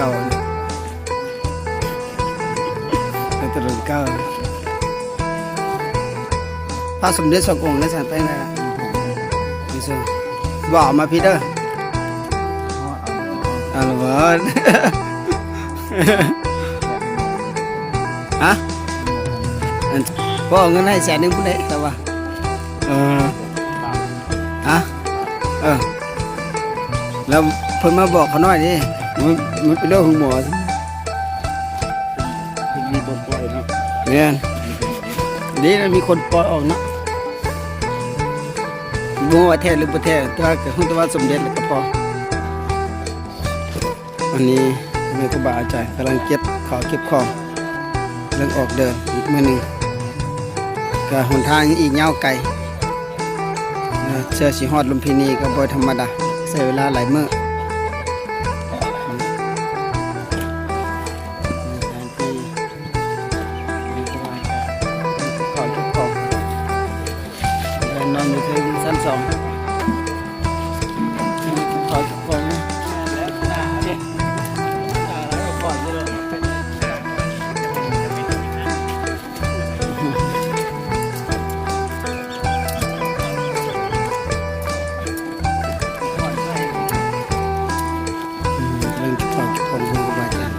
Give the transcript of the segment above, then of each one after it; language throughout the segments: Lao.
ເອົາ ໄປຕະຫຼອດເກົ່າ ພະສົມເດັດສອງອົງໄດ້ຊັ້ນ ໄປໄດ້ລະ ນີ້ເຊີ ບໍ່ເອົາມາພີ້ເດີ ເອົາລະບໍ່ ຮະ ອັນ ພໍ່ເອົາເງິນໃຫ້ແສນໜຶ່ງພຸ້ນເດ້ ແຕ່ວ່າ ເອີ ຮະ ເອີ ແລ້ວເພິ່ນມາບອກຂ້ານ້ອຍເດ້ ມັນ ມັນເປັນເລື່ອງຂອງໝໍ ເພິ່ນມີບ່ອນປ່ອຍເນາະ ແມ່ນ ດີນະ ມີຄົນປ່ອຍອອກເນາະ ບໍ່ວ່າແທ້ຫຼືບໍ່ແທ້ ແຕ່ວ່າກໍຮູ້ແຕ່ວ່າສົມເດັດແລ້ວກໍພໍ. ອັນນີ້ແມ່ຄູບາອາຈານກຳລັງເກັບເຂົ້າເກັບຂອງ ກຳລັງອອກເດີນອີກມື້ໜຶ່ງ ກະຫົນທາງຍັງອີກຍາວໄກ ເພື່ອຊິຮອດລຸມພິນີກໍບໍ່ທຳມະດາ ໃຊ້ເວລາຫຼາຍມື້. ເຂົາເກັບຂອງ ນອນຢູ່ເທິງຊັ້ນສອງ ເຂົາເກັບຂອງ. ເລີ່ມເກັບເຂົ້າເກັບຂອງ ເພິ່ນກໍບາດເຈັບ.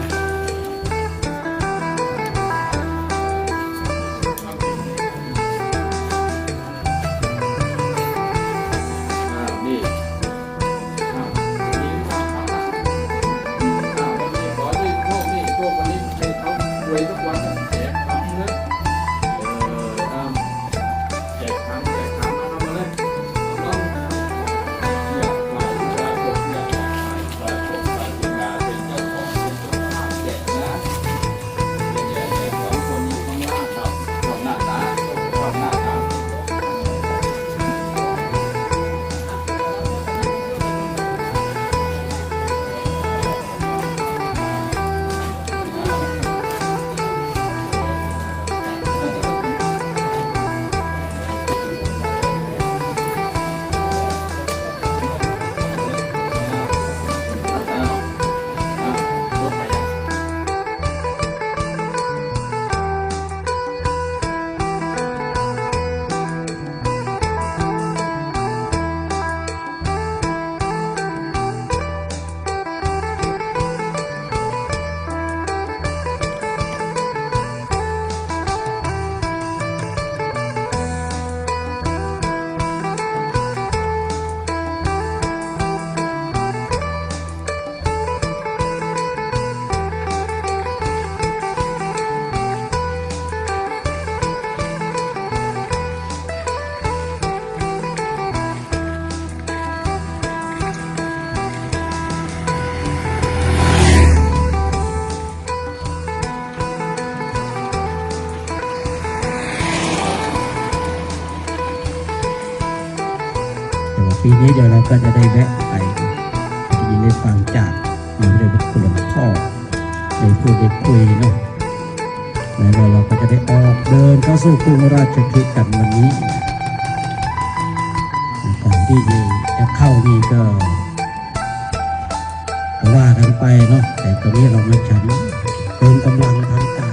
แต่ว่าปีนี้เดี๋ยวเราก็จะได้แวะไป ได้ยินได้ฟังจาก เรียกว่าหลวงพ่อได้พูดได้คุยเนาะ แล้วเราก็จะได้ออกเดินเข้าสู่กรุงราชคฤห์กันวันนี้ ก่อนที่จะเข้านี่ก็ว่ากันไปเนาะ แต่ตอนนี้เรามาฉันเติมกำลังทางกาย